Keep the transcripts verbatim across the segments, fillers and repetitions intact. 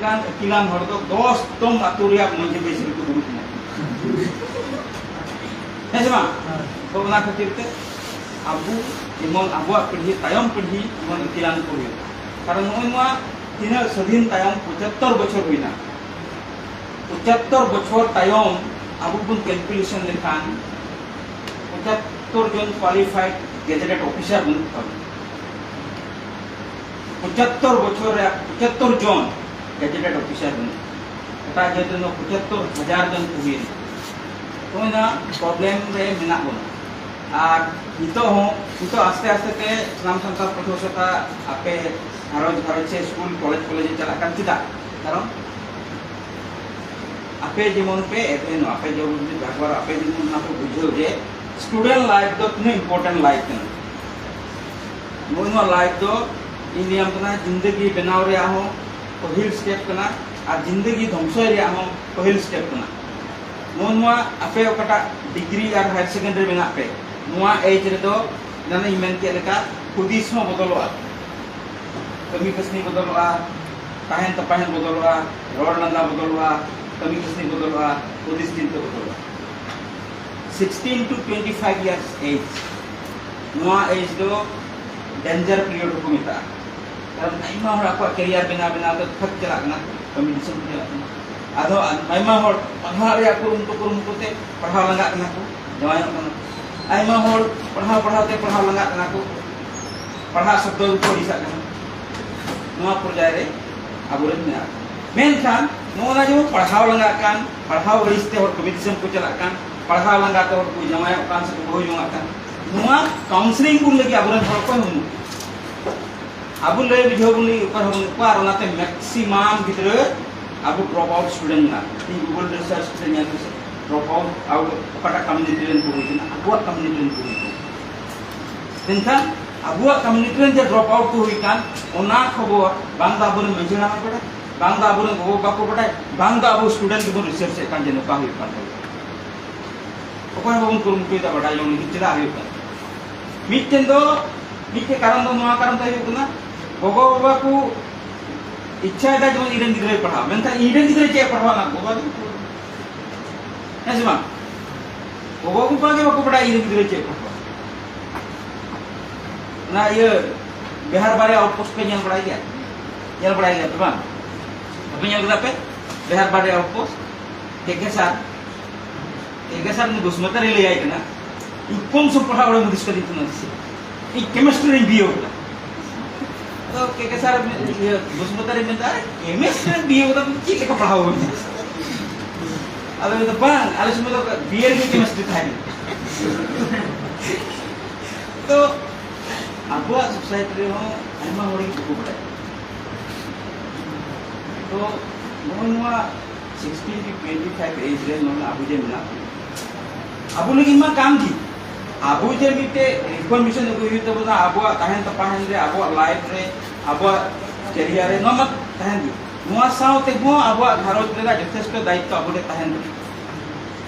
ᱜᱟᱱ ᱟᱹᱠᱤᱞᱟᱱ ᱦᱚᱲ ᱫᱚ ᱫᱚᱥ ᱛᱚᱢ ᱟᱹᱛᱩ ᱨᱮᱭᱟᱜ ᱢᱟᱹᱡᱷᱤ ᱵᱮᱥ ᱨᱮᱠᱚ ᱫᱩᱲᱩᱵ ᱮᱱᱟ᱾ ᱦᱮᱸ ᱥᱮ ᱵᱟᱝ? ᱛᱚ ᱚᱱᱟ ᱠᱷᱟᱹᱛᱤᱨ ᱛᱮ ᱟᱵᱚ ᱡᱮᱢᱚᱱ ᱟᱵᱚᱣᱟᱜ ᱯᱤᱲᱦᱤ, ᱛᱟᱭᱚᱢ ᱯᱤᱲᱦᱤ ᱡᱮᱢᱚᱱ ᱟᱹᱠᱤᱞᱟᱱ ᱠᱚ ᱦᱩᱭᱩᱜ᱾ ᱠᱟᱨᱚᱱ ᱱᱚᱜᱼᱚᱭ ᱱᱚᱣᱟ ᱛᱤᱱᱟᱹᱜ ᱥᱟᱹᱫᱷᱤᱱ ᱛᱟᱭᱚᱢ ᱯᱚᱸᱪᱟᱛᱛᱚᱨ ᱵᱚᱪᱷᱚᱨ ᱦᱩᱭᱱᱟ᱾ ᱯᱚᱸᱪᱟᱛᱛᱚᱨ ᱵᱚᱪᱷᱚᱨ ᱛᱟᱭᱚᱢ ᱟᱵᱚ ᱵᱚᱱ ᱠᱮᱞᱠᱩᱞᱮᱥᱚᱱ ᱞᱮᱠᱷᱟᱱ ᱯᱚᱸᱪᱟᱛᱛᱚᱨ ᱡᱚᱱ qualified gazetted officer ᱵᱟᱹᱱᱩᱜ ᱠᱚᱣᱟ᱾ ᱯᱚᱸᱪᱟᱛᱛᱚᱨ ᱵᱚᱪᱷᱚᱨ ᱨᱮ ᱯᱚᱸᱪᱟᱛᱛᱚᱨ ᱡᱚᱱ gazetted officer ᱵᱟᱹᱱᱩᱜ ᱠᱚᱣᱟ᱾ ᱮᱴᱟᱜ ᱡᱟᱹᱛ ᱨᱮᱱ ᱫᱚ ᱯᱚᱸᱪᱟᱛᱛᱚᱨ ᱦᱟᱡᱟᱨ ᱡᱚᱱ ᱠᱚ ᱦᱩᱭᱮᱱᱟ᱾ ᱛᱚ ᱚᱱᱟ problem ᱨᱮ ᱢᱮᱱᱟᱜ ᱵᱚᱱᱟ᱾ ᱟᱨ ᱱᱤᱛᱚᱜ ᱦᱚᱸ, ᱱᱤᱛᱚᱜ ᱟᱥᱛᱮ ᱟᱥᱛᱮ ᱛᱮ ᱥᱟᱱᱟᱢ ᱥᱟᱱᱛᱟᱲ ᱯᱟᱹᱴᱷᱩᱣᱟᱹ ᱥᱟᱶᱛᱟ ᱟᱯᱮ ᱜᱷᱟᱨᱚᱸᱡᱽ ᱜᱷᱟᱨᱚᱸᱡᱽ ᱥᱮ ᱥᱠᱩᱞ, ᱠᱚᱞᱮᱡᱽ, ᱠᱚᱞᱮᱡᱽ ᱮ ᱪᱟᱞᱟᱜ ᱠᱟᱱ᱾ ᱪᱮᱫᱟᱜ? ᱠᱟᱨᱚᱱ ᱟᱯᱮ ᱡᱮᱢᱚᱱ ᱯᱮ ᱮᱵᱷᱮᱱᱚᱜ, ᱟᱯᱮ ᱡᱮᱢᱚᱱ ᱯᱮ ᱡᱟᱜᱽᱣᱟᱨ, ᱟᱯᱮ ᱡᱮᱢᱚᱱ ᱚᱱᱟ ᱯᱮ ᱵᱩᱡᱷᱟᱹᱣ ᱡᱮ student life ᱫᱚ ᱛᱤᱱᱟᱹᱜ important life ᱠᱟᱱᱟ᱾ ᱱᱚᱜᱼᱚᱭ ᱱᱚᱣᱟ life ᱫᱚ ᱤᱧ ᱞᱟᱹᱭᱟᱢ ᱠᱟᱱᱟ, ᱡᱤᱱᱫᱮᱜᱤ ᱵᱮᱱᱟᱣ ᱨᱮᱭᱟᱜ ᱦᱚᱸ ᱯᱟᱹᱦᱤᱞ step ᱠᱟᱱᱟ, ᱟᱨ ᱡᱤᱱᱫᱮᱜᱤ ᱫᱷᱚᱝᱥᱚᱭ ᱨᱮᱭᱟᱜ ᱦᱚᱸ ᱯᱟᱹᱦᱤᱞ step ᱠᱟᱱᱟ᱾ ᱱᱚᱜᱼᱚ ᱱᱚᱣᱟ ᱟᱯᱮ ᱚᱠᱟᱴᱟᱜ degree ᱟᱨ higher secondary ᱢᱮᱱᱟᱜ ᱯᱮ, ᱱᱚᱣᱟ age ᱨᱮᱫᱚ ᱮᱱᱟᱱ ᱤᱧ ᱢᱮᱱ ᱠᱮᱫ ᱞᱮᱠᱟ, ᱦᱩᱫᱤᱥ ᱦᱚᱸ ᱵᱚᱫᱚᱞᱚᱜᱼᱟ, ᱠᱟᱹᱢᱤ ᱠᱟᱹᱥᱱᱤ ᱵᱚᱫᱚᱞᱚᱜᱼᱟ, ᱛᱟᱦᱮᱱ ᱛᱟᱯᱟᱦᱮᱱ ᱵᱚᱫᱚᱞᱚᱜᱼᱟ, ᱨᱚᱲ ᱞᱟᱸᱫᱟ ᱵᱚᱫᱚᱞᱚᱜᱼᱟ, ᱠᱟᱹᱢᱤ ᱠᱟᱹᱥᱱᱤ ᱵᱚᱫᱚᱞᱚᱜᱼᱟ, ᱦᱩᱫᱤᱥ ᱪᱤᱱᱛᱟᱹ ᱵᱚᱫᱚᱞᱚᱜᱼᱟ᱾ Sixteen to twenty five years age, ᱱᱚᱣᱟ age ᱫᱚ danger period ᱦᱚᱸᱠᱚ ᱢᱮᱛᱟᱜᱼᱟ᱾ ᱠᱟᱨᱚᱱ ᱟᱭᱢᱟ ᱦᱚᱲ ᱟᱠᱚᱣᱟᱜ career ᱵᱮᱱᱟᱣ ᱵᱮᱱᱟᱣ ᱛᱮ ᱯᱷᱟᱸᱠ ᱪᱟᱞᱟᱜ ᱠᱟᱱᱟ, ᱠᱟᱹᱢᱤ ᱫᱤᱥᱚᱢ ᱠᱚ ᱪᱟᱞᱟᱜ ᱠᱟᱱᱟ᱾ ᱟᱫᱚ ᱟᱭᱢᱟ ᱦᱚᱲ ᱯᱟᱲᱦᱟᱜ ᱨᱮᱭᱟᱜ ᱠᱩᱨᱩᱢᱩᱴᱩ ᱠᱩᱨᱩᱢᱩᱴᱩ ᱛᱮ ᱯᱟᱲᱦᱟᱣ ᱞᱟᱸᱜᱟᱜ ᱠᱟᱱᱟ ᱠᱚ, ᱡᱟᱶᱟᱭᱚᱜ ᱠᱟᱱᱟ ᱠᱚ᱾ ᱟᱭᱢᱟ ᱦᱚᱲ ᱯᱟᱲᱦᱟᱣ ᱯᱟᱲᱦᱟᱣ ᱛᱮ ᱯᱟᱲᱦᱟᱣ ᱞᱟᱸᱜᱟᱜ ᱠᱟᱱᱟ ᱠᱚ, ᱯᱟᱲᱦᱟᱜ ᱥᱚᱵᱫᱚ ᱜᱮᱠᱚ ᱟᱹᱲᱤᱥᱟᱜ ᱠᱟᱱᱟ᱾ ᱱᱚᱣᱟ ᱯᱚᱨᱡᱟᱭ ᱨᱮ ᱟᱵᱚᱨᱮᱱ ᱢᱮᱱᱟᱜ ᱠᱚᱣᱟ᱾ ᱢᱮᱱᱠᱷᱟᱱ ᱱᱚᱜᱼᱚ ᱱᱟ ᱡᱮᱢᱚᱱ ᱯᱟᱲᱦᱟᱣ ᱞᱟᱸᱜᱟᱜ ᱠᱟᱱ, ᱯᱟᱲᱦᱟᱣ ᱟᱹᱲᱤᱥ ᱛᱮ ᱦᱚᱲ ᱠᱟᱹᱢᱤ ᱫᱤᱥᱚᱢ ᱠᱚ ᱪᱟᱞᱟᱜ ᱠᱟᱱ, ᱯᱟᱲᱦᱟᱣ ᱞᱟᱸᱜᱟ ᱛᱮ ᱦᱚᱲ ᱠᱚ ᱡᱟᱶᱟᱭᱚᱜ ᱠᱟᱱ ᱥᱮ ᱠᱚ ᱵᱟᱹᱦᱩ ᱡᱚᱝᱟᱜ ᱠᱟᱱ, ᱱᱚᱣᱟ counselling ᱵᱚᱱ ᱞᱟᱹᱜᱤᱫ ᱟᱵᱚᱨᱮᱱ ᱦᱚᱲ ᱚᱠᱚᱭ ᱦᱚᱸ ᱵᱟᱹᱱᱩᱜ ᱠᱚᱣᱟ᱾ ᱟᱵᱚ ᱞᱟᱹᱭ ᱵᱩᱡᱷᱟᱹᱣ ᱵᱚᱱ ᱞᱟᱹᱜᱤᱫ ᱚᱠᱚᱭ ᱦᱚᱸ ᱵᱟᱹᱱᱩᱜ ᱠᱚᱣᱟ᱾ ᱟᱨ ᱚᱱᱟᱛᱮ maximum ᱜᱤᱫᱽᱨᱟᱹ ᱟᱵᱚ drop out student ᱢᱮᱱᱟᱜ ᱠᱚᱣᱟ᱾ ᱛᱮᱦᱮᱧ Google research ᱠᱟᱛᱮ ᱧᱮᱞ ᱯᱮᱥᱮ, drop out ᱟᱵᱚ ᱚᱠᱟᱴᱟᱜ community ᱨᱮᱱ ᱠᱚ ᱦᱩᱭ ᱠᱟᱱᱟ, ᱟᱵᱚᱣᱟᱜ community ᱨᱮᱱ ᱠᱚ ᱦᱩᱭ ᱠᱟᱱᱟ᱾ ᱢᱮᱱᱠᱷᱟᱱ ᱟᱵᱚᱣᱟᱜ community ᱨᱮᱱ ᱡᱮ drop out ᱠᱚ ᱦᱩᱭ ᱠᱟᱱ, ᱚᱱᱟ ᱠᱷᱚᱵᱚᱨ ᱵᱟᱝ ᱫᱚ ᱟᱵᱚᱨᱮᱱ ᱢᱟᱹᱡᱷᱤ ᱦᱟᱲᱟᱢ ᱠᱚ ᱵᱟᱰᱟᱭ, ᱵᱟᱝ ᱫᱚ ᱟᱵᱚᱨᱮᱱ ᱜᱚᱜᱚ ᱵᱟᱵᱟ ᱠᱚ ᱵᱟᱰᱟᱭ, ᱵᱟᱝ ᱫᱚ ᱟᱵᱚ student ᱜᱮᱵᱚᱱ research ᱮᱫ ᱠᱟᱱ ᱡᱮ ᱱᱚᱝᱠᱟ ᱦᱩᱭᱩᱜ ᱠᱟᱱ ᱛᱟᱵᱚᱱᱟ᱾ ᱚᱠᱚᱭ ᱦᱚᱸ ᱵᱟᱵᱚᱱ ᱠᱩᱨᱩᱢᱩᱴᱩᱭᱮᱫᱟ ᱵᱟᱰᱟᱭ ᱡᱚᱝ ᱞᱟᱹᱜᱤᱫ ᱪᱮᱫᱟᱜ ᱦᱩᱭᱩᱜ ᱠᱟᱱᱟ᱾ ᱢᱤᱫᱴᱮᱱ ᱫᱚ, ᱢᱤᱫᱴᱮᱱ ᱠᱟᱨᱚᱱ ᱫᱚ ᱱᱚᱣᱟ ᱠᱟᱨᱚᱱ ᱛᱮ ᱦᱩᱭᱩᱜ ᱠᱟᱱᱟ, ᱜᱚᱜᱚ ᱵᱟᱵᱟ ᱠᱚ ᱤᱪᱪᱷᱟᱭᱮᱫᱟ ᱡᱮᱢᱚᱱ ᱤᱧ ᱨᱮᱱ ᱜᱤᱫᱽᱨᱟᱹᱭ ᱯᱟᱲᱦᱟᱣ, ᱢᱮᱱᱠᱷᱟᱱ ᱤᱧ ᱨᱮᱱ ᱜᱤᱫᱽᱨᱟᱹ ᱪᱮᱫ ᱮ ᱯᱟᱲᱦᱟᱣᱟ ᱚᱱᱟ ᱜᱚᱜᱚ ᱜᱮ, ᱦᱮᱸ ᱥᱮ ᱵᱟᱝ? ᱜᱚᱜᱚ ᱵᱟᱵᱟ ᱜᱮ ᱵᱟᱠᱚ ᱵᱟᱰᱟᱭᱟ ᱤᱧ ᱨᱮᱱ ᱜᱤᱫᱽᱨᱟᱹ ᱪᱮᱫ ᱮ ᱯᱟᱲᱦᱟᱣᱟ᱾ ᱚᱱᱟ ᱤᱭᱟᱹ ᱵᱤᱦᱟᱨ ᱵᱟᱨᱭᱟ ᱟᱣᱩᱴᱯᱳᱥᱴ ᱯᱮ ᱧᱮᱞ ᱵᱟᱲᱟᱭ ᱜᱮᱭᱟ? ᱧᱮᱞ ᱵᱟᱲᱟᱭ ᱜᱮᱭᱟ ᱯᱮ ᱵᱟᱝ? ᱵᱟᱯᱮ ᱧᱮᱞ ᱠᱮᱫᱟ ᱯᱮ? ᱵᱤᱦᱟᱨ ᱵᱟᱨᱭᱟ ᱟᱣᱩᱴᱯᱳᱥᱴ, ᱠᱮ ᱠᱮ ᱥᱟᱨ, ᱠᱮ ᱠᱮ ᱥᱟᱨ ᱩᱱᱤ ᱵᱚᱥᱩᱢᱚᱛᱟᱨᱤ ᱞᱟᱹᱭᱟᱭ ᱠᱟᱱᱟ, "ᱤᱧ ᱠᱚᱢ ᱥᱚᱢ ᱯᱟᱲᱦᱟᱣ ᱵᱟᱲᱟ ᱦᱩᱫᱤᱥ ᱠᱟᱹᱫᱤᱧ ᱛᱟᱦᱮᱱᱟ ᱥᱮ? ᱤᱧ ᱠᱮᱢᱤᱥᱴᱨᱤ ᱨᱤᱧ ᱵᱤᱭᱮ ᱠᱟᱫᱟ᱾" ᱟᱫᱚ ᱠᱮ ᱠᱮ ᱥᱟᱨ ᱤᱭᱟᱹ ᱵᱚᱥᱩᱢᱚᱛᱟᱨᱤ ᱢᱮᱱᱫᱟ, "ᱟᱨᱮ, ᱠᱮᱢᱤᱥᱴᱨᱤ ᱨᱤᱧ ᱵᱤᱭᱮ ᱠᱟᱫᱟ, ᱪᱮᱫ ᱞᱮᱠᱟ ᱯᱟᱲᱦᱟᱣ ᱦᱩᱭᱩᱜᱼᱟ?" ᱟᱫᱚ ᱢᱮᱱᱫᱟ, "ᱵᱟᱝ, ᱟᱞᱮ ᱥᱚᱢᱚᱭ ᱫᱚ ᱵᱤᱭᱮ ᱨᱮᱜᱮ ᱠᱮᱢᱤᱥᱴᱨᱤ ᱛᱟᱦᱮᱸ ᱠᱟᱱᱟ᱾" ᱛᱚ ᱟᱵᱚᱣᱟᱜ ᱥᱳᱥᱟᱭᱴᱤ ᱨᱮᱦᱚᱸ ᱟᱭᱢᱟ ᱦᱚᱲ ᱜᱮ ᱵᱟᱠᱚ ᱵᱟᱲᱟᱭᱟ᱾ ᱛᱚ ᱱᱚᱜᱼᱚᱭ ᱱᱚᱣᱟ sixteen two twenty five age ᱨᱮ ᱱᱚᱣᱟ ᱟᱵᱚ ᱡᱮ ᱢᱮᱱᱟᱜ ᱵᱚᱱᱟ, ᱟᱵᱚ ᱞᱟᱹᱜᱤᱫ ᱢᱟ ᱠᱟᱱ ᱜᱮ, ᱟᱵᱚ ᱡᱮ ᱢᱤᱫᱴᱮᱡ ᱨᱤᱯᱷᱚᱨᱢᱮᱥᱚᱱ ᱟᱹᱜᱩᱭ ᱦᱩᱭᱩᱜ ᱛᱟᱵᱚᱱᱟ ᱟᱵᱚᱣᱟᱜ ᱛᱟᱦᱮᱱ ᱛᱟᱯᱟᱦᱮᱱ ᱨᱮ, ᱟᱵᱚᱣᱟᱜ ᱞᱟᱭᱤᱯᱷ ᱨᱮ, ᱟᱵᱚᱣᱟᱜ ᱠᱮᱨᱤᱭᱟᱨ ᱨᱮ, ᱱᱚᱣᱟ ᱢᱟ ᱛᱟᱦᱮᱱ ᱜᱮ᱾ ᱱᱚᱣᱟ ᱥᱟᱶ ᱛᱮᱦᱚᱸ ᱟᱵᱚᱣᱟᱜ ᱜᱷᱟᱨᱚᱸᱡᱽ ᱨᱮᱱᱟᱜ ᱡᱚᱛᱷᱮᱥᱴᱚ ᱫᱟᱭᱤᱛᱛᱚ ᱟᱵᱚ ᱴᱷᱮᱱ ᱛᱟᱦᱮᱱ ᱠᱟᱱᱟ,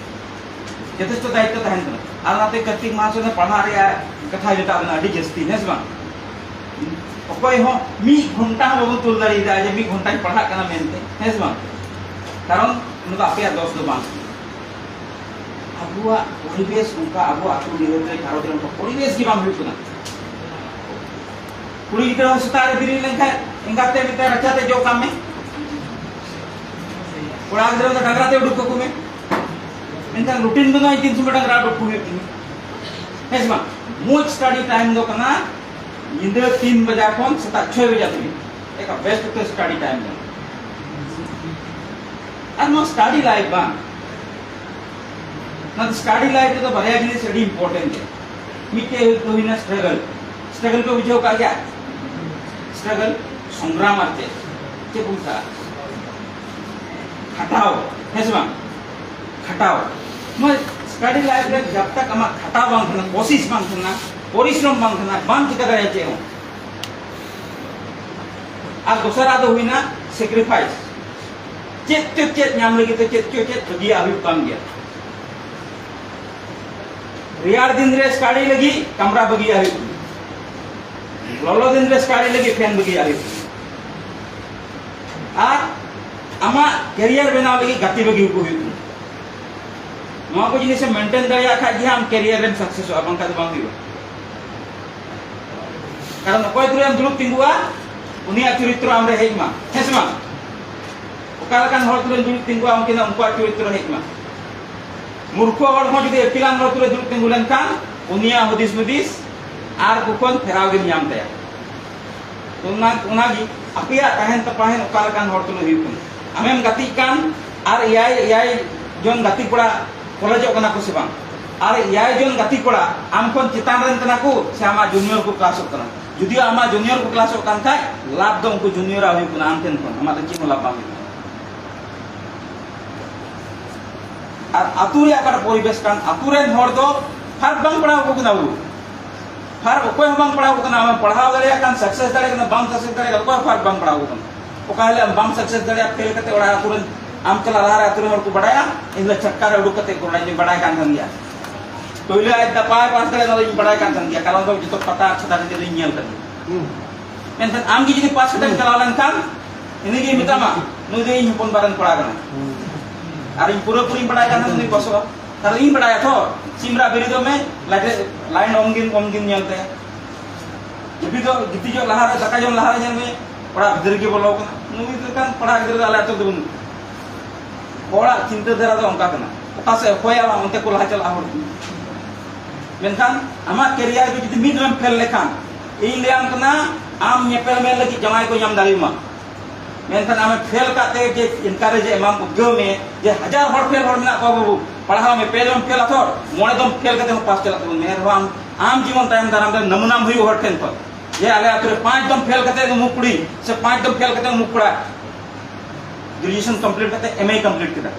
ᱡᱚᱛᱷᱮᱥᱴᱚ ᱫᱟᱭᱤᱛᱛᱚ ᱛᱟᱦᱮᱱ ᱠᱟᱱᱟ᱾ ᱟᱨ ᱱᱟᱛᱮ ᱠᱟᱨᱛᱤᱠ ᱢᱟᱦᱟᱥᱚᱭ ᱯᱟᱲᱦᱟᱜ ᱨᱮᱭᱟᱜ ᱠᱟᱛᱷᱟ ᱢᱮᱛᱟᱜ ᱵᱚᱱᱟ ᱟᱹᱰᱤ ᱡᱟᱹᱥᱛᱤ, ᱦᱮᱸ ᱥᱮ ᱵᱟᱝ? ᱚᱠᱚᱭ ᱦᱚᱸ ᱢᱤᱫ ᱜᱷᱚᱱᱴᱟ ᱦᱚᱸ ᱵᱟᱵᱚᱱ ᱛᱩᱞ ᱫᱟᱲᱮᱭᱟᱫᱟ ᱡᱮ ᱢᱤᱫ ᱜᱷᱚᱱᱴᱟᱧ ᱯᱟᱲᱦᱟᱜ ᱠᱟᱱᱟ ᱢᱮᱱᱛᱮ, ᱦᱮᱸ ᱥᱮ ᱵᱟᱝ? ᱠᱟᱨᱚᱱ ᱚᱱᱟ ᱫᱚ ᱟᱯᱮᱭᱟᱜ ᱫᱚᱥ ᱫᱚ ᱵᱟᱝ ᱠᱟᱱᱟ᱾ ᱟᱵᱚᱣᱟᱜ ᱯᱚᱨᱤᱵᱮᱥ ᱚᱱᱠᱟ, ᱟᱵᱚ ᱟᱹᱛᱩ ᱱᱤᱭᱟᱹ ᱨᱮ ᱜᱷᱟᱨᱚᱸᱡᱽ ᱨᱮ ᱚᱱᱠᱟ ᱯᱚᱨᱤᱵᱮᱥ ᱜᱮ ᱵᱟᱝ ᱦᱩᱭᱩᱜ ᱠᱟᱱᱟ᱾ ᱠᱩᱲᱤ ᱜᱤᱫᱽᱨᱟᱹ ᱦᱚᱸ ᱥᱮᱛᱟᱜ ᱨᱮ ᱵᱮᱨᱮᱫ ᱞᱮᱱᱠᱷᱟᱱ ᱮᱸᱜᱟᱛ ᱛᱮ ᱢᱮᱛᱟᱭ, "ᱨᱟᱪᱟ ᱛᱮ ᱡᱚᱜ ᱠᱟᱜ ᱢᱮ᱾" ᱠᱚᱲᱟ ᱜᱤᱫᱽᱨᱟᱹ ᱫᱚ ᱰᱟᱝᱨᱟ ᱛᱮ ᱩᱰᱩᱠ ᱠᱟᱠᱚ ᱢᱮ᱾ ᱢᱮᱱᱠᱷᱟᱱ ᱨᱩᱴᱤᱱ ᱵᱟᱹᱱᱩᱜᱼᱟ, ᱛᱤᱱ ᱥᱚᱢᱚᱭ ᱰᱟᱝᱨᱟ ᱩᱰᱩᱠ ᱠᱚ ᱦᱩᱭᱩᱜ ᱛᱤᱧᱟ, ᱦᱮᱸ ᱥᱮ ᱵᱟᱝ? ᱢᱚᱡᱽ ᱥᱴᱟᱰᱤ ᱴᱟᱭᱤᱢ ᱫᱚ ᱠᱟᱱᱟ ᱧᱤᱫᱟᱹ ᱛᱤᱱ ᱵᱟᱡᱟ ᱠᱷᱚᱱ ᱥᱮᱛᱟᱜ ᱪᱷᱚᱭ ᱵᱟᱡᱟ ᱫᱷᱟᱹᱵᱤᱡ, ᱮᱠᱟ ᱵᱮᱥᱴ ᱩᱛᱟᱹᱨ ᱥᱴᱟᱰᱤ ᱴᱟᱭᱤᱢ ᱠᱟᱱᱟ᱾ ᱟᱨ ᱱᱚᱣᱟ ᱥᱴᱟᱰᱤ ᱞᱟᱭᱤᱯᱷ ᱵᱟᱝ, ᱚᱱᱟ ᱥᱴᱟᱰᱤ ᱞᱟᱭᱤᱯᱷ ᱨᱮᱫᱚ ᱵᱟᱨᱭᱟ ᱡᱤᱱᱤᱥ ᱟᱹᱰᱤ ᱤᱢᱯᱚᱨᱴᱮᱱᱴ ᱜᱮᱭᱟ᱾ ᱢᱤᱫᱴᱮᱡ ᱦᱩᱭᱩᱜ ᱦᱩᱭᱱᱟ ᱥᱴᱨᱟᱜᱚᱞ᱾ ᱥᱴᱨᱟᱜᱚᱞ ᱯᱮ ᱵᱩᱡᱷᱟᱹᱣ ᱠᱟᱜ ᱜᱮᱭᱟ? ᱥᱴᱨᱟᱜᱚᱞ, ᱥᱚᱝᱜᱨᱟᱢ ᱟᱨ ᱪᱮᱫ, ᱪᱮᱫ ᱠᱚ ᱢᱮᱛᱟᱜᱼᱟ? ᱠᱷᱟᱴᱟᱣ, ᱦᱮᱸ ᱥᱮ ᱵᱟᱝ? ᱠᱷᱟᱴᱟᱣ᱾ ᱱᱚᱣᱟ ᱥᱴᱟᱰᱤ ᱞᱟᱭᱤᱯᱷ ᱨᱮ ᱡᱟᱵ ᱛᱟᱠ ᱟᱢᱟᱜ ᱠᱷᱟᱴᱟᱣ ᱵᱟᱝ ᱛᱟᱦᱮᱱᱟ, ᱠᱳᱥᱤᱥ ᱵᱟᱝ ᱛᱟᱦᱮᱱᱟ, ᱯᱚᱨᱤᱥᱨᱚᱢ ᱵᱟᱝ ᱛᱟᱦᱮᱱᱟ, ᱵᱟᱢ ᱪᱤᱠᱟ ᱫᱟᱲᱮᱭᱟᱜᱼᱟ ᱪᱮᱫ ᱦᱚᱸ᱾ ᱟᱨ ᱫᱚᱥᱟᱨᱟᱜ ᱫᱚ ᱦᱩᱭᱱᱟ ᱥᱮᱠᱨᱤᱯᱷᱟᱭᱤᱥ᱾ ᱪᱮᱫ ᱪᱚ ᱪᱮᱫ ᱧᱟᱢ ᱞᱟᱹᱜᱤᱫ ᱛᱮ ᱪᱮᱫ ᱪᱚ ᱪᱮᱫ ᱵᱟᱹᱜᱤᱭᱟᱜ ᱦᱩᱭᱩᱜ ᱠᱟᱱ ᱜᱮᱭᱟ᱾ ᱨᱮᱭᱟᱲ ᱫᱤᱱ ᱨᱮ ᱥᱴᱟᱰᱤ ᱞᱟᱹᱜᱤᱫ ᱠᱟᱢᱨᱟ ᱵᱟᱹᱜᱤᱭᱟᱜ ᱦᱩᱭᱩᱜ ᱠᱟᱱᱟ, ᱞᱚᱞᱚ ᱫᱤᱱ ᱨᱮ ᱥᱴᱟᱰᱤ ᱞᱟᱹᱜᱤᱫ ᱯᱷᱮᱱ ᱵᱟᱹᱜᱤᱭᱟᱜ ᱦᱩᱭᱩᱜ ᱠᱟᱱᱟ᱾ ᱟᱨ ᱟᱢᱟᱜ ᱠᱮᱨᱤᱭᱟᱨ ᱵᱮᱱᱟᱣ ᱞᱟᱹᱜᱤᱫ ᱜᱟᱛᱮ ᱵᱟᱹᱜᱤ ᱠᱚ ᱦᱩᱭᱩᱜ ᱛᱟᱢᱟ᱾ ᱱᱚᱣᱟ ᱠᱚ ᱡᱤᱱᱤᱥ ᱮᱢ ᱢᱮᱱᱴᱮᱱ ᱫᱟᱲᱮᱭᱟᱜ ᱠᱷᱟᱡ ᱜᱮ ᱟᱢ ᱠᱮᱨᱤᱭᱟᱨ ᱨᱮᱢ ᱥᱟᱠᱥᱮᱥᱚᱜᱼᱟ, ᱵᱟᱝᱠᱷᱟᱱ ᱫᱚ ᱵᱟᱝ ᱦᱩᱭᱩᱜᱼᱟ᱾ ᱠᱟᱨᱚᱱ ᱚᱠᱚᱭ ᱛᱩᱞᱩᱡ ᱮᱢ ᱫᱩᱲᱩᱵ ᱛᱤᱸᱜᱩᱜᱼᱟ, ᱩᱱᱤᱭᱟᱜ ᱪᱚᱨᱤᱛᱨᱚ ᱟᱢᱨᱮ ᱦᱮᱡ ᱢᱟ, ᱦᱮᱸ ᱥᱮ ᱵᱟᱝ? ᱚᱠᱟ ᱞᱮᱠᱟᱱ ᱦᱚᱲ ᱛᱩᱞᱩᱡ ᱮᱢ ᱫᱩᱲᱩᱵ ᱛᱤᱸᱜᱩᱜᱼᱟ, ᱩᱱᱠᱤᱱᱟᱜ, ᱩᱱᱠᱩᱣᱟᱜ ᱪᱚᱨᱤᱛᱨᱚ ᱦᱮᱡ ᱢᱟ᱾ ᱢᱩᱨᱠᱷᱚ ᱦᱚᱲ ᱦᱚᱸ ᱡᱩᱫᱤ ᱟᱹᱠᱤᱞᱟᱱ ᱦᱚᱲ ᱛᱩᱞᱩᱡ ᱫᱩᱲᱩᱵ ᱛᱤᱸᱜᱩ ᱞᱮᱱᱠᱷᱟᱱ, ᱩᱱᱤᱭᱟᱜ ᱦᱩᱫᱤᱥ ᱦᱩᱫᱤᱥ ᱟᱨ ᱠᱚ ᱠᱷᱚᱱ ᱯᱷᱮᱨᱟᱣ ᱜᱮᱢ ᱧᱟᱢ ᱛᱟᱭᱟ᱾ ᱚᱱᱟ, ᱚᱱᱟᱜᱮ ᱟᱯᱮᱭᱟᱜ ᱛᱟᱦᱮᱱ ᱛᱟᱯᱟᱦᱮᱱ ᱚᱠᱟ ᱞᱮᱠᱟᱱ ᱦᱚᱲ ᱛᱩᱞᱩᱡ ᱦᱩᱭᱩᱜ ᱠᱟᱱᱟ᱾ ᱟᱢᱮᱢ ᱜᱟᱛᱮᱜ ᱠᱟᱱ ᱟᱨ ᱮᱭᱟᱭ, ᱮᱭᱟᱭ ᱡᱚᱱ ᱜᱟᱛᱮ ᱠᱚᱲᱟ ᱠᱚᱞᱮᱡᱚᱜ ᱠᱟᱱᱟ ᱠᱚ ᱥᱮ ᱵᱟᱝ? ᱟᱨ ᱮᱭᱟᱭ ᱡᱚᱱ ᱜᱟᱛᱮ ᱠᱚᱲᱟ ᱟᱢ ᱠᱷᱚᱱ ᱪᱮᱛᱟᱱ ᱨᱮᱱ ᱠᱟᱱᱟ ᱠᱚ ᱥᱮ ᱟᱢᱟᱜ ᱡᱩᱱᱤᱭᱚᱨ ᱠᱚ ᱠᱞᱟᱥᱚᱜ ᱠᱟᱱᱟ? ᱡᱩᱫᱤ ᱟᱢᱟᱜ ᱡᱩᱱᱤᱭᱚᱨ ᱠᱚ ᱠᱞᱟᱥᱚᱜ ᱠᱟᱱ ᱠᱷᱟᱡ, ᱞᱟᱵᱷ ᱫᱚ ᱩᱱᱠᱩ ᱡᱩᱱᱤᱭᱚᱨᱟᱜ ᱦᱩᱭᱩᱜ ᱠᱟᱱᱟ, ᱟᱢ ᱴᱷᱮᱱ ᱠᱷᱚᱱ ᱟᱢᱟᱜ ᱫᱚ ᱪᱮᱫ ᱦᱚᱸ ᱞᱟᱵᱷ ᱵᱟᱝ ᱦᱩᱭᱩᱜ ᱠᱟᱱᱟ᱾ ᱟᱨ ᱟᱹᱛᱩ ᱨᱮᱭᱟᱜ ᱚᱠᱟᱴᱟᱜ ᱯᱚᱨᱤᱵᱮᱥ ᱠᱟᱱ, ᱟᱹᱛᱩ ᱨᱮᱱ ᱦᱚᱲ ᱫᱚ ᱯᱷᱟᱨᱠ ᱵᱟᱝ ᱯᱟᱲᱟᱣ ᱟᱠᱚ ᱠᱟᱱᱟ᱾ ᱵᱚᱞᱮ ᱯᱷᱟᱨᱠ ᱚᱠᱚᱭ ᱦᱚᱸ ᱵᱟᱝ ᱯᱟᱲᱟᱣ ᱟᱠᱚ ᱠᱟᱱᱟ᱾ ᱟᱢᱮᱢ ᱯᱟᱲᱦᱟᱣ ᱫᱟᱲᱮᱭᱟᱜ ᱠᱟᱱ, ᱥᱟᱠᱥᱮᱥ ᱫᱟᱲᱮᱭᱟᱜ ᱠᱟᱱ, ᱚᱠᱚᱭ ᱦᱚᱸ ᱯᱷᱟᱨᱠ ᱵᱟᱝ ᱯᱟᱲᱟᱣ ᱟᱠᱚ ᱠᱟᱱᱟ᱾ ᱚᱠᱟ ᱦᱤᱞᱳᱜ ᱟᱢ ᱵᱟᱢ ᱥᱟᱠᱥᱮᱥ ᱫᱟᱲᱮᱭᱟᱜᱼᱟ, ᱯᱷᱮᱞ ᱠᱟᱛᱮ ᱚᱲᱟᱜ ᱟᱹᱛᱩ ᱨᱮᱱ, ᱟᱢ ᱪᱟᱞᱟᱜ ᱞᱟᱦᱟ ᱨᱮ ᱟᱹᱛᱩ ᱨᱮᱱ ᱦᱚᱲ ᱠᱚ ᱵᱟᱲᱟᱭᱟ, ᱤᱧ ᱫᱚ ᱪᱷᱟᱴᱠᱟ ᱨᱮ ᱩᱰᱩᱠ ᱠᱟᱛᱮ ᱠᱚ ᱨᱚᱲᱟ, ᱤᱧ ᱵᱟᱲᱟᱭ ᱠᱟᱱ ᱛᱟᱦᱮᱱ ᱜᱮᱭᱟ᱾ ᱯᱳᱭᱞᱳ ᱟᱡ ᱫᱟ ᱵᱟᱭ ᱯᱟᱥ ᱫᱟᱲᱮᱭᱟᱜᱼᱟ, ᱚᱱᱟ ᱫᱚ ᱤᱧ ᱵᱟᱲᱟᱭ ᱠᱟᱱ ᱛᱟᱦᱮᱱ ᱜᱮᱭᱟ, ᱠᱟᱨᱚᱱ ᱫᱚ ᱡᱚᱛᱚ ᱯᱟᱛᱟ ᱪᱷᱟᱛᱟ ᱨᱮᱜᱮ ᱞᱤᱧ ᱧᱮᱞ ᱠᱟᱫᱮᱭᱟ᱾ ᱦᱩᱸ᱾ ᱢᱮᱱᱠᱷᱟᱱ ᱟᱢ ᱜᱮ ᱡᱩᱫᱤ ᱯᱟᱥ ᱠᱟᱛᱮᱢ ᱦᱩᱸ᱾ ᱪᱟᱞᱟᱣ ᱞᱮᱱᱠᱷᱟᱱ, ᱩᱱᱤ ᱜᱮᱭ ᱢᱮᱛᱟᱢᱟ, "ᱱᱩᱭ ᱫᱚ ᱤᱧ ᱦᱚᱯᱚᱱ ᱵᱟ ᱨᱮᱱ ᱠᱚᱲᱟ ᱠᱟᱱᱟᱭ᱾" ᱦᱩᱸ᱾ ᱟᱨ ᱤᱧ ᱯᱩᱨᱟᱹ ᱯᱩᱨᱤᱧ ᱵᱟᱲᱟᱭ ᱠᱟᱱ ᱛᱟᱦᱮᱱ ᱩᱱᱤ ᱯᱟᱥᱚᱜᱼᱟ᱾ ᱛᱟᱦᱞᱮ ᱤᱧ ᱵᱟᱲᱟᱭᱟ ᱛᱚ, ᱥᱤᱢ ᱨᱟᱜ ᱵᱮᱨᱮᱫᱚᱜ ᱢᱮ, ᱞᱟᱭᱤᱴ ᱨᱮ, ᱞᱟᱭᱤᱱ ᱚᱢ ᱜᱮᱢ, ᱚᱢ ᱜᱮᱢ ᱧᱮᱞ ᱛᱟᱭᱟ᱾ ᱡᱟᱹᱯᱤᱫᱚᱜ, ᱜᱤᱛᱤᱡᱚᱜ ᱞᱟᱦᱟᱨᱮ, ᱫᱟᱠᱟ ᱡᱚᱢ ᱞᱟᱦᱟᱨᱮ ᱧᱮᱞ ᱢᱮ, ᱚᱲᱟᱜ ᱵᱷᱤᱛᱨᱤ ᱨᱮᱜᱮ ᱵᱚᱞᱚ ᱠᱟᱱᱟ᱾ ᱱᱩᱭ ᱞᱮᱠᱟᱱ ᱠᱚᱲᱟ ᱜᱤᱫᱽᱨᱟᱹ ᱫᱚ ᱟᱞᱮ ᱟᱹᱛᱩ ᱨᱮᱫᱚ ᱵᱟᱹᱱᱩᱜ ᱠᱚᱣᱟ᱾ ᱦᱚᱲᱟᱜ ᱪᱤᱱᱛᱟᱹ ᱫᱷᱟᱨᱟ ᱫᱚ ᱚᱱᱠᱟ ᱠᱟᱱᱟ, ᱚᱠᱟ ᱥᱮᱫ ᱚᱠᱚᱭᱟᱜ ᱵᱟᱝ, ᱚᱱᱛᱮ ᱠᱚ ᱞᱟᱦᱟ ᱪᱟᱞᱟᱜᱼᱟ ᱦᱚᱲ᱾ ᱢᱮᱱᱠᱷᱟᱱ ᱟᱢᱟᱜ ᱠᱮᱨᱤᱭᱟᱨ ᱨᱮ ᱡᱩᱫᱤ ᱢᱤᱫ ᱫᱷᱟᱣᱮᱢ ᱯᱷᱮᱞ ᱞᱮᱠᱷᱟᱱ, ᱤᱧ ᱞᱟᱹᱭᱟᱢ ᱠᱟᱱᱟ, ᱟᱢ ᱧᱮᱯᱮᱞ ᱢᱮ ᱞᱟᱹᱜᱤᱫ ᱡᱟᱶᱟᱭ ᱠᱚ ᱧᱟᱢ ᱫᱟᱲᱮᱭᱟᱢᱟ᱾ ᱢᱮᱱᱠᱷᱟᱱ ᱟᱢᱮ ᱯᱷᱮᱞ ᱠᱟᱛᱮ ᱡᱮ ᱮᱱᱠᱟᱨᱮᱡᱽ ᱮ ᱮᱢᱟᱢ, ᱩᱫᱽᱜᱟᱹᱣ ᱢᱮ ᱡᱮ ᱦᱟᱡᱟᱨ ᱦᱚᱲ ᱯᱷᱮᱞ ᱦᱚᱲ ᱢᱮᱱᱟᱜ ᱠᱚᱣᱟ ᱵᱟᱹᱵᱩ, ᱯᱟᱲᱦᱟᱣ ᱢᱮ, ᱯᱮ ᱫᱚᱢ ᱯᱷᱮᱞ ᱟᱛᱷᱚᱨ, ᱢᱚᱬᱮ ᱫᱚᱢ ᱯᱷᱮᱞ ᱠᱟᱛᱮ ᱦᱚᱸ ᱯᱟᱥ ᱪᱟᱞᱟᱜ ᱛᱟᱵᱚᱱ ᱢᱮ, ᱮᱱᱨᱮᱦᱚᱸ ᱟᱢ, ᱟᱢ ᱡᱮᱢᱚᱱ ᱛᱟᱭᱚᱢ ᱫᱟᱨᱟᱢ ᱨᱮ ᱱᱟᱢᱩᱱᱟᱢ ᱦᱩᱭᱩᱜ ᱦᱚᱲ ᱴᱷᱮᱱ ᱠᱷᱚᱱ᱾ ᱡᱮ ᱟᱞᱮ ᱟᱛᱳ ᱨᱮ ᱯᱟᱸᱪ ᱫᱚᱢ ᱯᱷᱮᱞ ᱠᱟᱛᱮ ᱩᱢᱩᱠ ᱠᱩᱲᱤ ᱥᱮ ᱯᱟᱸᱪ ᱫᱚᱢ ᱯᱷᱮᱞ ᱠᱟᱛᱮ ᱩᱢᱩᱠ ᱠᱚᱲᱟ ᱜᱨᱮᱡᱩᱭᱮᱥᱚᱱ ᱠᱚᱢᱯᱞᱤᱴ ᱠᱟᱛᱮ ᱮᱢ ᱮ ᱠᱚᱢᱯᱞᱤᱴ ᱠᱮᱫᱟ᱾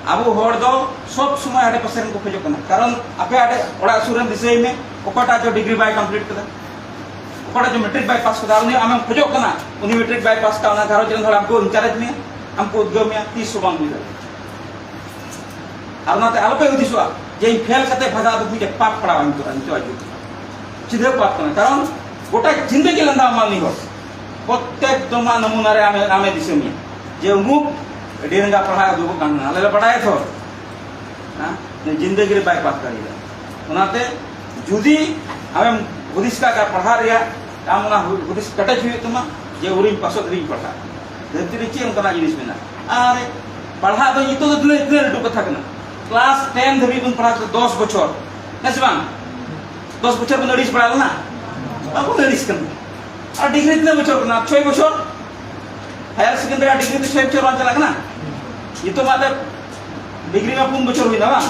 ᱟᱵᱚ ᱦᱚᱲ ᱫᱚ ᱥᱚᱵ ᱥᱚᱢᱚᱭ ᱟᱰᱮ ᱯᱟᱥᱮ ᱨᱮᱱ ᱠᱚ ᱠᱷᱚᱡᱚᱜ ᱠᱟᱱᱟ, ᱠᱟᱨᱚᱱ ᱟᱯᱮ ᱟᱰᱮ ᱚᱲᱟᱜ ᱥᱩᱨ ᱨᱮᱱ ᱫᱤᱥᱟᱹᱭ ᱢᱮ, ᱚᱠᱚᱭᱴᱟᱜ ᱪᱚ ᱰᱤᱜᱽᱨᱤ ᱵᱟᱭ ᱠᱚᱢᱯᱞᱤᱴ ᱠᱟᱫᱟ, ᱚᱠᱚᱭᱴᱟᱜ ᱪᱚ ᱢᱮᱴᱨᱤᱠ ᱵᱟᱭ ᱯᱟᱥ ᱠᱟᱫᱟ, ᱩᱱᱤ ᱟᱢᱮᱢ ᱠᱷᱚᱡᱚᱜ ᱠᱟᱱᱟ, ᱩᱱᱤ ᱢᱮᱴᱨᱤᱠ ᱵᱟᱭ ᱯᱟᱥ ᱠᱟᱫᱟ, ᱚᱱᱟ ᱜᱷᱟᱨᱚᱸᱡᱽ ᱨᱮᱱ ᱦᱚᱲ ᱟᱢ ᱠᱚ ᱤᱱᱠᱟᱨᱮᱡᱽ ᱢᱮᱭᱟ, ᱟᱢ ᱠᱚ ᱩᱫᱽᱜᱟᱹᱣ ᱢᱮᱭᱟ, ᱛᱤᱥ ᱦᱚᱸ ᱵᱟᱝ ᱦᱩᱭ ᱫᱟᱲᱮᱭᱟᱜᱼᱟ᱾ ᱟᱨ ᱚᱱᱟᱛᱮ ᱟᱞᱚᱯᱮ ᱦᱩᱫᱤᱥᱚᱜᱼᱟ ᱡᱮ ᱤᱧ ᱯᱷᱮᱞ ᱠᱟᱛᱮ ᱵᱷᱟᱜᱟᱜ ᱫᱚ ᱢᱤᱫᱴᱮᱡ ᱯᱟᱯ ᱯᱟᱲᱟᱣ ᱤᱧ ᱠᱚᱨᱟᱣ, ᱤᱧ ᱪᱚ ᱟᱹᱜᱩ ᱥᱤᱫᱷᱟᱹ ᱯᱟᱯ ᱠᱟᱱᱟ, ᱠᱟᱨᱚᱱ ᱜᱚᱴᱟ ᱡᱤᱱᱫᱮᱜᱤ ᱞᱟᱸᱫᱟ ᱟᱢᱟ ᱩᱱᱤ ᱦᱚᱲ᱾ ᱯᱨᱚᱛᱮᱠ ᱡᱚᱢᱟᱜ ᱱᱚᱢᱩᱱᱟ ᱨᱮ ᱟᱢᱮ, ᱟᱢᱮ ᱫᱤᱥᱟᱹ ᱢᱮᱭᱟ ᱡᱮ ᱩᱢᱩᱠ ᱟᱹᱰᱤ ᱨᱟᱸᱜᱟ ᱯᱟᱲᱦᱟᱣ ᱫᱩᱲᱩᱵ ᱠᱟᱱ ᱛᱟᱦᱮᱱᱟ, ᱟᱞᱮ ᱞᱮ ᱵᱟᱲᱟᱭᱟ ᱛᱚ᱾ ᱦᱮᱸ? ᱡᱤᱱᱫᱮᱜᱤ ᱨᱮ ᱵᱟᱭ ᱯᱟᱥ ᱫᱟᱲᱮᱭᱟᱜᱼᱟ᱾ ᱚᱱᱟᱛᱮ ᱡᱩᱫᱤ ᱟᱢᱮᱢ ᱦᱩᱫᱤᱥ ᱠᱟᱜ ᱠᱷᱟᱱ ᱯᱟᱲᱦᱟᱜ ᱨᱮᱭᱟᱜ, ᱟᱢ ᱚᱱᱟ ᱦᱩ-, ᱦᱩᱫᱤᱥ ᱠᱮᱴᱮᱡ ᱦᱩᱭᱩᱜ ᱛᱟᱢᱟ ᱡᱮ ᱩᱱᱤᱧ ᱯᱟᱥᱚᱜ ᱫᱷᱟᱹᱵᱤᱡ ᱤᱧ ᱯᱟᱲᱦᱟᱜ᱾ ᱫᱷᱟᱹᱨᱛᱤ ᱨᱮ ᱪᱮᱫ ᱚᱱᱠᱟᱱᱟᱜ ᱡᱤᱱᱤᱥ ᱢᱮᱱᱟᱜᱼᱟ? ᱟᱨ ᱯᱟᱲᱦᱟᱜ ᱫᱚ ᱱᱤᱛᱚᱜ ᱫᱚ ᱛᱤᱱᱟᱹᱜ, ᱛᱤᱱᱟᱹᱜ ᱞᱟᱹᱴᱩ ᱠᱟᱛᱷᱟ ᱠᱟᱱᱟ? ᱠᱞᱟᱥ ᱴᱮᱱ ᱫᱷᱟᱹᱵᱤᱡ ᱵᱚᱱ ᱯᱟᱲᱦᱟᱜ ᱠᱟᱱᱟ, ᱫᱚᱥ ᱵᱚᱪᱷᱚᱨ, ᱦᱮᱸ ᱥᱮ ᱵᱟᱝ? ᱫᱚᱥ ᱵᱚᱪᱷᱚᱨ ᱵᱚᱱ ᱟᱹᱲᱤᱥ ᱵᱟᱲᱟ ᱞᱮᱱᱟ? ᱵᱟᱵᱚᱱ ᱟᱹᱲᱤᱥ ᱠᱟᱱᱟ᱾ ᱟᱨ ᱰᱤᱜᱽᱨᱤ ᱛᱤᱱᱟᱹᱜ ᱵᱚᱪᱷᱚᱨ ᱠᱟᱱᱟ? ᱪᱷᱚᱭ ᱵᱚᱪᱷᱚᱨ᱾ ᱦᱟᱭᱟᱨ ᱥᱮᱠᱮᱱᱰᱟᱨᱤ ᱰᱤᱜᱽᱨᱤ ᱫᱚ ᱪᱷᱚᱭ ᱵᱚᱪᱷᱚᱨ ᱵᱟᱝ ᱪᱟᱞᱟᱜ ᱠᱟᱱᱟ? ᱱᱤᱛᱚᱜ ᱢᱟ ᱟᱫᱚ ᱰᱤᱜᱽᱨᱤ ᱢᱟ ᱯᱩᱱ ᱵᱚᱪᱷᱚᱨ ᱦᱩᱭᱱᱟ ᱵᱟᱝ?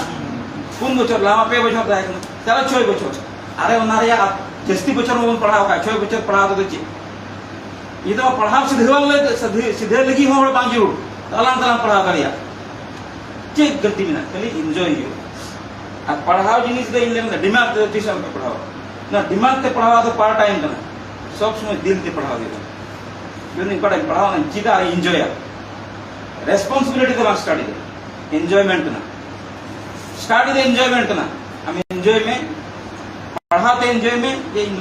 ᱯᱩᱱ ᱵᱚᱪᱷᱚᱨ, ᱞᱟᱦᱟ ᱢᱟ ᱯᱮ ᱵᱚᱪᱷᱚᱨ ᱛᱟᱦᱮᱸ ᱠᱟᱱᱟ, ᱪᱟᱞᱟᱜ ᱪᱷᱚᱭ ᱵᱚᱪᱷᱚᱨ᱾ ᱟᱨᱮ ᱚᱱᱟ ᱨᱮᱭᱟᱜ ᱡᱟᱹᱥᱛᱤ ᱵᱚᱪᱷᱚᱨ ᱢᱟᱵᱚᱱ ᱯᱟᱲᱦᱟᱣ ᱠᱟᱜ, ᱪᱷᱚᱭ ᱵᱚᱪᱷᱚᱨ ᱯᱟᱲᱦᱟᱣ ᱛᱮᱫᱚ ᱪᱮᱫ? ᱱᱤᱛᱚᱜ ᱢᱟ ᱯᱟᱲᱦᱟᱣ ᱥᱤᱫᱷᱟᱹ ᱵᱟᱝ ᱞᱟᱹᱭ, ᱥᱤᱫᱷᱟᱹ, ᱥᱤᱫᱷᱟᱹ ᱞᱟᱹᱜᱤᱫ ᱦᱚᱸ ᱦᱚᱲ ᱵᱟᱝ ᱡᱟᱹᱨᱩᱲ, ᱟᱞᱟᱝ ᱛᱮᱞᱟᱝ ᱯᱟᱲᱦᱟᱣ ᱫᱟᱲᱮᱭᱟᱜ᱾ ᱪᱮᱫ ᱜᱟᱹᱞᱛᱤ ᱢᱮᱱᱟᱜᱼᱟ? ᱠᱷᱟᱹᱞᱤ ᱤᱱᱡᱚᱭ ᱦᱩᱭᱩᱜᱼᱟ᱾ ᱟᱨ ᱯᱟᱲᱦᱟᱣ ᱡᱤᱱᱤᱥ ᱫᱚ ᱤᱧ ᱞᱟᱹᱭ ᱫᱟ, ᱰᱤᱢᱟᱱᱰ ᱛᱮ ᱛᱤᱥ ᱦᱚᱸ ᱟᱞᱚᱯᱮ ᱯᱟᱲᱦᱟᱣᱟ᱾ ᱚᱱᱟ ᱰᱤᱢᱟᱱᱰ ᱛᱮ ᱯᱟᱲᱦᱟᱣ ᱫᱚ ᱯᱟᱨ ᱴᱟᱭᱤᱢ ᱠᱟᱱᱟ, ᱥᱚᱵ ᱥᱚᱢᱚᱭ ᱫᱤᱞ ᱛᱮ ᱯᱟᱲᱦᱟᱣ ᱦᱩᱭᱩᱜᱼᱟ᱾ ᱡᱩᱫᱤ ᱯᱟᱲᱦᱟᱣ ᱯᱟᱲᱦᱟᱣ ᱚᱱᱟᱧ ᱪᱮᱫᱟ ᱟᱨ ᱤᱧ ᱤᱱᱡᱚᱭᱟ᱾ ᱨᱮᱥᱯᱚᱱᱥᱤᱵᱤᱞᱤᱴᱤ ᱫᱚ ᱵᱟᱝ, ᱥᱴᱟᱰᱤ ᱫᱚ ᱮᱱᱡᱚᱭᱢᱮᱱᱴ ᱠᱟᱱᱟ᱾ ᱥᱴᱟᱰᱤ ᱫᱚ ᱮᱱᱡᱚᱭᱢᱮᱱᱴ ᱠᱟᱱᱟ᱾ ᱟᱢ ᱮᱱᱡᱚᱭ ᱢᱮ, ᱯᱟᱲᱦᱟᱣ ᱛᱮ ᱮᱱᱡᱚᱭ ᱢᱮ ᱡᱮ ᱤᱧ